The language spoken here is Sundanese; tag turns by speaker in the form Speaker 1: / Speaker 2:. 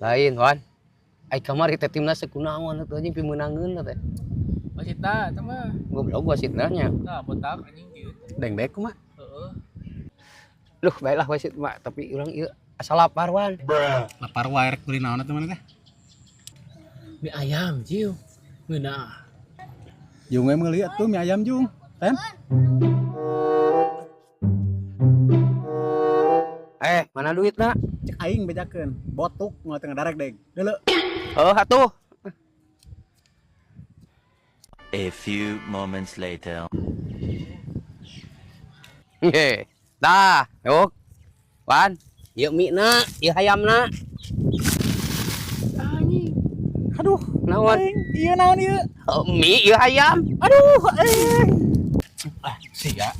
Speaker 1: Lain, Wan. Ai kamari teh timnas sekunaon atuh anjing pimeunangeun teh.
Speaker 2: Wasitna eta mah.
Speaker 1: Goblok wasitna nya.
Speaker 2: Nah, botak anjing kieu.
Speaker 3: Dengdek kumaha?
Speaker 2: Heeh.
Speaker 1: Duh, baiklah wasit mah, tapi urang ieu asa lapar, Wan.
Speaker 3: Lapar wae rek meuli naon atuh maneh teh?
Speaker 2: Mie ayam, Jiu. Ngeunah.
Speaker 3: Jung we meuli atuh mie ayam jung. Ten.
Speaker 1: Eh, mana duitna?
Speaker 3: Cek aing bejakeun. Botuk moal teu ngadarek deg. Deuleu.
Speaker 1: Oh, atuh.
Speaker 4: A few moments later.
Speaker 1: Heh. Dah, yuk. Wan, ieu mie na, ieu hayamna.
Speaker 2: Anjing.
Speaker 3: Aduh,
Speaker 1: Naon?
Speaker 3: aing ieu naon ieu?
Speaker 1: Oh, mie ieu hayam.
Speaker 3: Aduh, aing. Ah, sia.